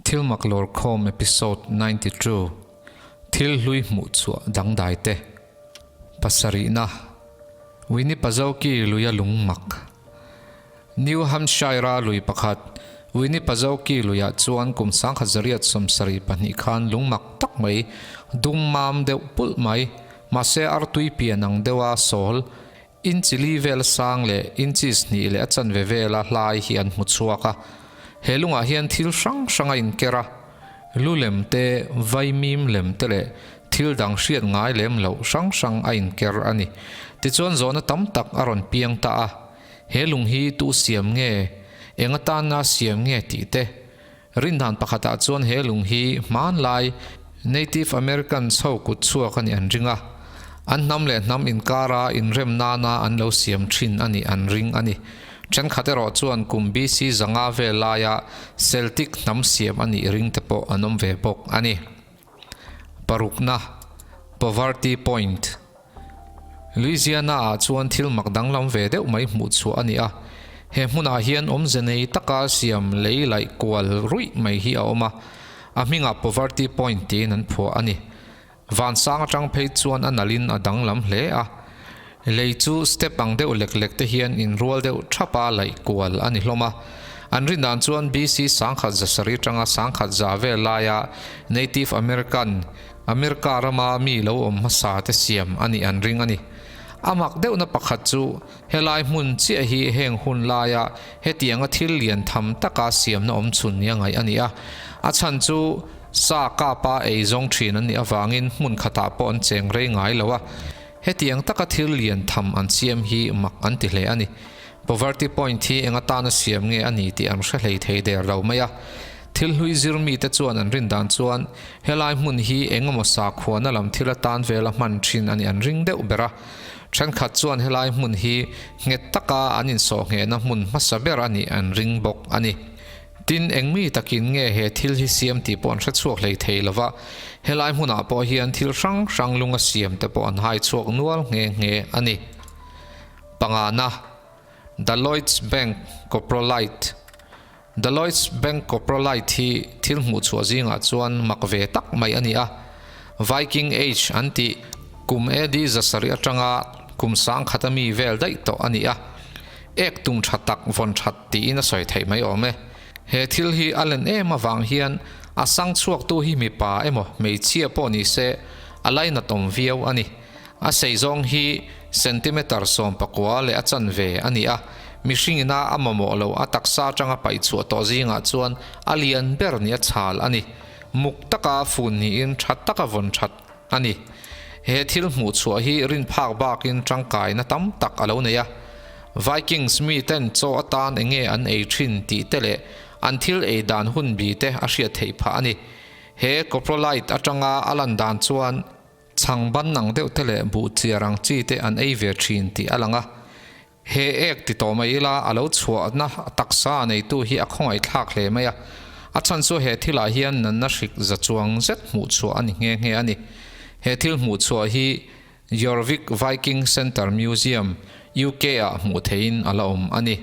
Thilmak Lawrkhawm Episode 92, Thil hlui hmuh chhuah dangdai te. Pasarihna, Winnipazoki luia lungmak. New Hampshire-a lui pakhat, Winnipazoki luiah chuan kum 1972 khan lungmak tak mai, dum mam deuh pulh mai, mahse artui pian ang deuha sawl, Inchi li vel sang leh inchis hnih leh a chanve vela hlai hi an hmu chhuak a. He lungah hian thil hrang hrang a inker a, lu lem te, vaimim lem te leh thil dang hriat ngai lem loh hrang hrang a inker a ni. Tichuan zawhna tam tak a rawn piang ta a, he lung hi tu siam nge, eng atana siam nge tih te. Rindan pakhatah chuan he lung hi hmanlai Native Americans ho kut chhuak a nih an ring a, an hnam leh hnam inkara inrem nana an lo siam thin a nih an ring a ni. Thenkhat erawh chuan kum BC zanga vel laia Celtic hnam siam a nih ring te pawh an awm ve bawk a ni. Parukna, Poverty Point. Louisiana-ah chuan thil mak danglam ve deuh mai hmuh chhuah a ni a, he hmunah hian awmze nei taka siam lei laih kual ruih mai hi a awm a, a hmingah Poverty Point tiin an phuah a ni. Vansang atang phei chuan a nalhin a danglam hle a, lei chu step ang deuh lek lek te hian inrual deuh thapa laih kual a ni hlawm a. An rin dan chuan BC 1700 atanga 1100 vel laia Native American, America rama mi lo awm hmasa te siam a nih an ring a ni. A mak deuhna pakhat chu helai hmun chiah hi heng hun laia hetianga thil lian tham taka siamna awm chhun nia ngaih a ni a. A chhan chu sa kapa ei zawng thin an nih avangin hmun khatah pawh an cheng rei ngai lo a. Hetiang taka thil lian tham an siam hi mak an ti hle a ni. Poverty Point hi eng atana siam nge a ni tih an hre hlei thei der lo mai a. Thil hlui zir mite chuan an rin dan chuan helai hmun hi eng emaw sakhuana lam thil atan vela hman thin a nih an ring deuh ber a. Thenkhat chuan helai hmun hi nghet taka an insawhnghehna hmun hmasa ber a nih an ring bawk a ni. Tin, eng mi takin nge he thil hi siam tih pawh an hre chhuak hlei thei lo va, helai hmunah pawh hian thil hrang hrang lunga siam te pawh an hai chhuak nual nghe nghe a ni. Pangana, The Lloyds Bank Coprolite. The Lloyds Bank Coprolite hi thil hmuh chhuah zingah chuan mak ve tak mai a ni a. Viking Age an tih kum AD 700 atanga kum 1000 a mi vel daih tawh a ni a. Ek tum tha tak vawn that tiin a sawi theih mai awm e. He thil hi a len em avang hian a sang chhuaktu hi mipa emaw hmeichhia pawh ni se a lainat awm viau a ni. A sei zawng hi centimeter 19 leh a chanve a ni a, mihring ina a mamawh lo a taksa atanga paih chhuah tawh zingah chuan a lian ber ni a chhal a ni. Muk taka fun niin tha taka vawn that a ni. He thil hmuh chhuah hi rin phak bakin tangkaina tam tak a lo nei a. Vikings miten chaw atan enge an ei thin tih te leh an thil ei dan hun bi te a hriat theih phah a ni. He coprolite atanga a lan dan chuan Chhang ban ang deuh te leh buh chiar ang chi te an ei ve thin tih a lang a. He ek ti tawh mai ila a lo chhuahna taksa neitu hi a khawngaih thlak hle mai a. A chhan chu he thilah hian nanna hrik za chuang zet hmuh chhuah a ni nghe nghe a ni. He thil hmuh chhuah hi Jorvik Viking Centre Museum, UK ah hmuh theihin a la awm a ni.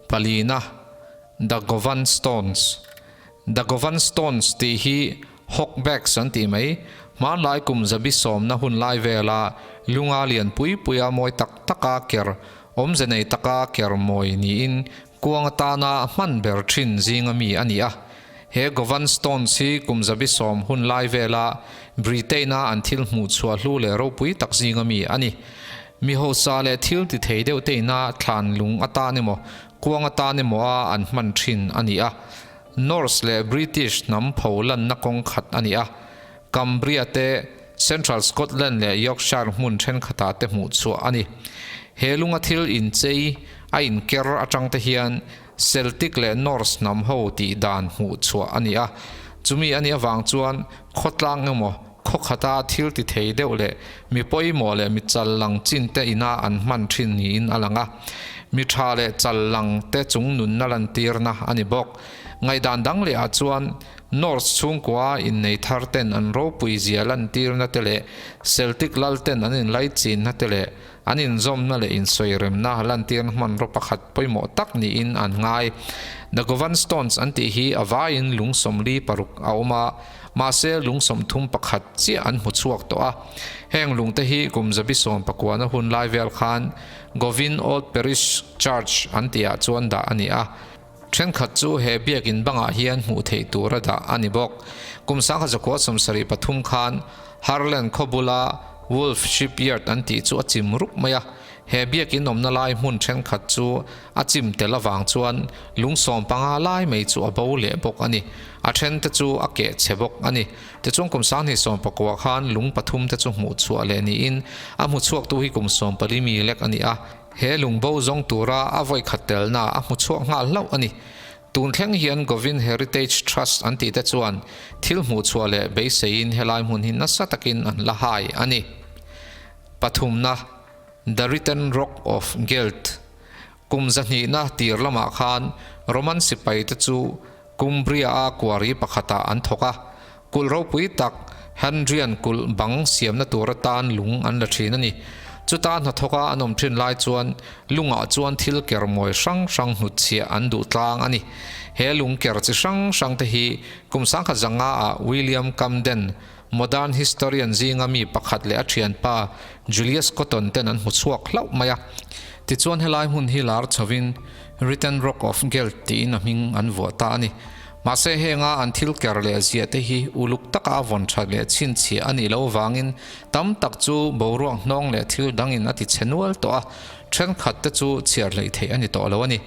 Palina, The Govan Stones. The Govan Stones tih hi Hawkbacks an tih mai. Hmanlai kum zabi sawmna hun lai vela lunga lian pui puia mawi tak taka ker, awmze nei taka ker mawi niin kuang atana hman ber thin zinga mi a ni a. He Govan Stones hi kum zabi sawm hun lai vela Britain-a an thil hmuh chhuah hlu leh ropui tak zinga mi a ni. Mi hausa leh thil ti thei deuh te ina thlan lung atan emaw, kuang atan emaw a an hman thin a ni a. Norse leh British hnam pho lanna kawng khat a ni a. Cumbria te, Central Scotland leh Yorkshire hmun thenkhatah te hmuh chhuah a ni. He lunga thil inchei a inker atang te hian Celtic leh Norse hnam ho tih dan hmuh chhuah a ni a. Chumi a nih avang chuan khawtlang emaw, Khaw khata thil ti thei deuh leh mi pawimawh leh mi chal lang chin te ina an hman thin niin a lang a. Mi tha leh chal lang te chung nunna lantirna a ni bawk. Ngaihdan dang leh ah chuan Norse chhungkua innei thar ten an ropui zia lantirna te leh Celtic lal ten an inlaichinna te leh an inzawmna leh insawiremna lantirna hmanraw pakhat pawimawh tak niin an ngai. The Govan Stones an tih hi a vaiin lung 46 a awm a, mahse lung 31 chiah an hmu chhuak tawh a. Heng lungte hi kum 19 na hun lai vel khan Govin Old Parish Church an tihah chuan dah a ni a. Thenkhat chu he biakin bangah hian hmuh theih tura dah a ni bawk. Kum 1973 khan Harland khaw bula Wolf Shipyard an tih chu a chim rup mai a. He biakin awmna lai hmun thenkhat chu a chim tel avang chuan lung 15 lai mai chu a bo leh bawk a ni. A then te chu a keh chhe bawk a ni. Tichuan kum 2019 khan lung pathum te chu hmuh chhuah leh niin a hmu chhuaktu hi kum 14 mi lek a ni a. He lung bo zawng tura a vawi khat telna a hmu chhuak nghal hlauh a ni. Tun thleng hian Govin Heritage Trust an tih te chuan thil hmuh chhuah leh beiseiin helai hmun hi nasa takin an la hai a ni. Pathumna, The Written Rock of Gelt. Kum zahnihna tir lamah khan Roman sipai te chu Cumbria-a quarry pakhatah an thawk a, kulh ropui tak Hadrian kulh bang siamna tur atan lung an la thin a ni. Chuta hnathawka an awm thin lai chuan lungah chuan thil ker mawi hrang hrang hnutchhiah an duh tlang a ni. He lung ker chi hrang hrang te hi kum 1500 ah William Camden, modern historian zinga mi pakhat leh a thianpa Julius Cotton ten an hmu chhuak hlauh mai a. Tichuan helai hmun hi lar chhovin Written Rock of Gelt tiin a hming an vuah ta a ni. Mahse henga an thil ker leh ziah te hi uluk taka a vawn that leh chhinchhiah a nih loh avangin tam tak chu boruak hnawng leh thil dangin a ti chhe nual tawh a, thenkhat te chu chhiar hleih theih a ni tawh lo a ni.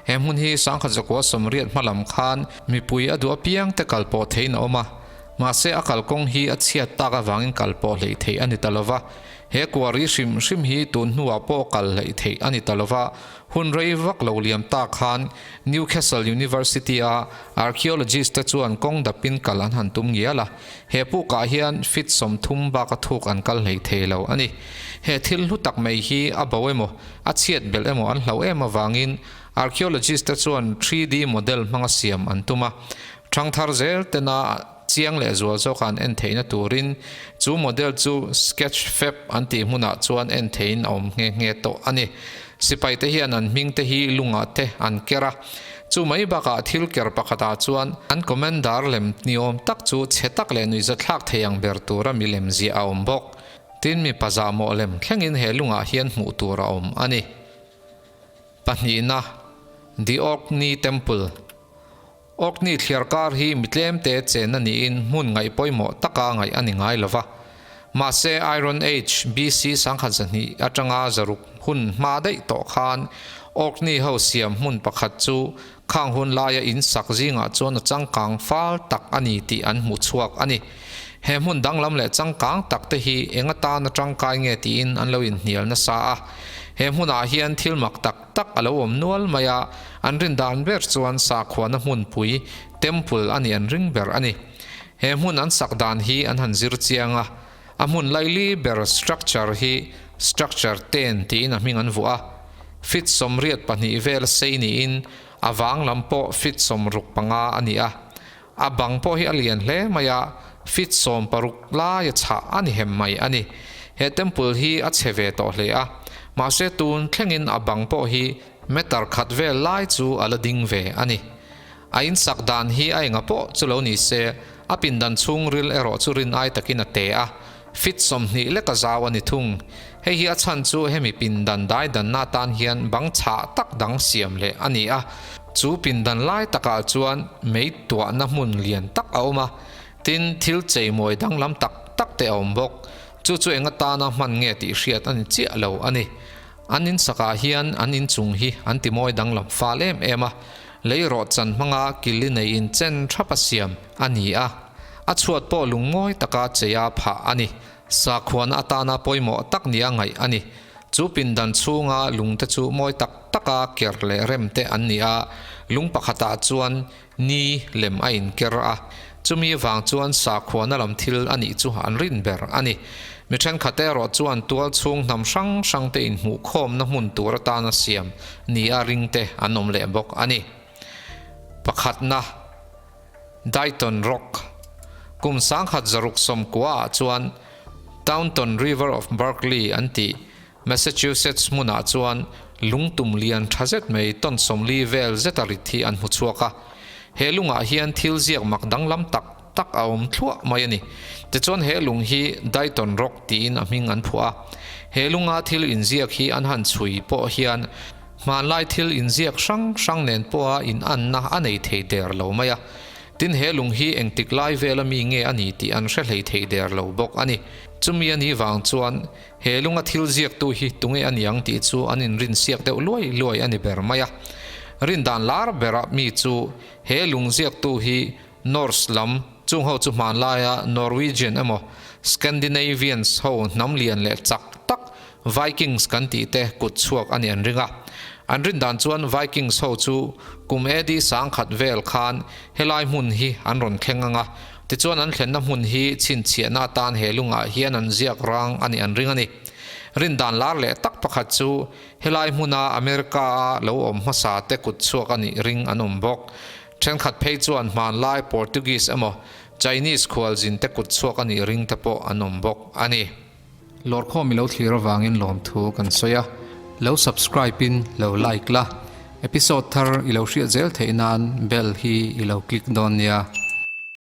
He hmun hi 1980 hma lam khan mipui a duh apiang te kal pawh theihin a awm a, mahse a kalkawng hi a chhiat tak avangin kal pawh hleih theih a ni ta lo va. He kuari hrim hrim hi tun hnuah pawh kal hleih theih a ni ta lo va, Hun rei vak lo liam ta khan Newcastle University-a archaeologist te chuan kawng dapin kal an han tum ngial a, he pukah hian feet 30 baka thuk an kal hlei thei lo a ni. He thil hlu tak mai hi a bo emaw, a chhiat belh emaw an hlau em avangin archaeologist te chuan 3D model hmanga siam an tum a, thangthar zel tena Chiang leh zual zawka an en theihna turin chu model chu Sketchfab an tih hmunah chuan en theihin a awm nghe nghe tawh a ni. Sipaite hian an hmingte hi lungah te an ker a, chu mai bakah thil ker pakhatah chuan an commander lem niawm tak chu chhe tak leh nuihzathlak thei ang ber tura milem ziah a awm bawk. Tin, mipa zahmawh lem thlengin he lungah hian hmuh tur a awm a ni. Pahnihna, The Orkney Temple. Orkney thliarkar hi mi tlemte chenna niin hmun ngaih pawimawh taka ngaih a ni ngai lo va. Mahse, Iron Age, BC 1200 atanga 600 hun hma daih tawh khan Orkney ho siam hmun pakhat chu khang hun laia in sak zingah chuan a changkang fal tak a ni tih an hmu chhuak a ni. He hmun danglam leh changkang tak te hi eng atana tangkai nge tiin an lo inhnial nasa a. He hmunah hian thil mak tak tak a lo awm nual mai a, an rin dan ber chuan sakhuana hmunpui, temple, a nih an ring ber a ni. He hmun an sak dan hi an han zir chiang a, a hmun laili ber structure hi structure ten tiin a hming an vuah a, feet 82 vel sei niin a vang lam pawh feet 65 a ni a, a bang pawh hi a lian hle mai a, feet 60 laia chhah a ni hem mai a ni. He temple hi a chhe ve tawh hle a, mahse tun thlengin a bang pawh hi meter khat vel lai chu a la ding ve a ni. A insak dan hi a enga pawh chu lo ni se, a pindan chhungril erawh chu rin ai takin a te a, feet 20 leka zau a ni thung. Hei hi a chhan chu hemi pindan daidanna atan hian bang chhah tak dang siam leh a ni a, chu pindan lai takah chuan mei tuahna hmun lian tak a awm a, tin thil cheimawi danglam tak tak te a awm bawk. Chu chu eng atana hman nge tih hriat a ni chiah lo a ni. An insakah hian an inchung hi an timawi danglam fal em em a, lei rawhchan hmanga kil i nei inchen thap a siam a ni a, a chhuat pawh lungmawi taka cheia phah a ni. Sakhuana atana pawimawh tak nia ngaih a ni. Chu pindan chhunga lungte chu mawi tak taka ker leh rem te an ni a, lung pakhatah chuan ni lem a inker a, chumi vang chuan sakhuana lam thil a nih chu an rin ber a ni. Mi thenkhat erawh chuan tual chhung hnam hrang hrang te inhmuhkhawmna hmun tur atana siam nia ring te an awm leh bawk a ni. Pakhatna, Dighton Rock. Kum 1690 ah chuan Taunton River of Berkeley an tih Massachusetts hmunah chuan Lungtum lian tha zet mai tawn 40 vel zeta rit hi an hmu chhuak a. He lungah hian thil ziak mak danglam tak tak a awm thluah mai a ni. Tichuan he lung hi Dayton Rock tiin a hming an phuah a. He lunga thil inziak hi an han chhui pawh hian hmanlai thil inziak hrang hrang nen pawha inanna a nei thei der lo mai a. Tin he lung hi engtik lai vela mi nge a ni tih an hre hlei thei der lo bawk a ni. Chumi a nih vang chuan He lunga thil ziaktu hi tunge a niang tih chu an inrinsiak deuh luai luai a ni ber mai a. Rindan lar bera mi chu he lung ziaktu hi Norse lam, chung ho chu hmanlaia Norwegian emaw Scandinavians ho hnam lian leh chak tak Vikings kan tih te kut chhuak a nih an ring a. An rindan chuan Vikings ho chu kum AD 1000 vel khan helai hmun hi an rawn thleng ang a, Tichuan an thlenna hmun hi chhinchhiahna atan he lungah hian an ziak rang a nih an ring a ni. Rindan lar leh tak pakhat chu helai hmuna America-a lo awm hmasa te kut chhuak a nih ring an awm bawk. Thenkhat phei chuan hmanlai Portuguese emaw Chinese khualzin te kut chhuak a nih ring te pawh an awm bawk a ni. Lawrkhawm i lo thlir avangin lawmthu kan sawi a, lo subscribe in lo like la, episode thar i lo hriat zel theih nan bell hi i lo click dawn nia.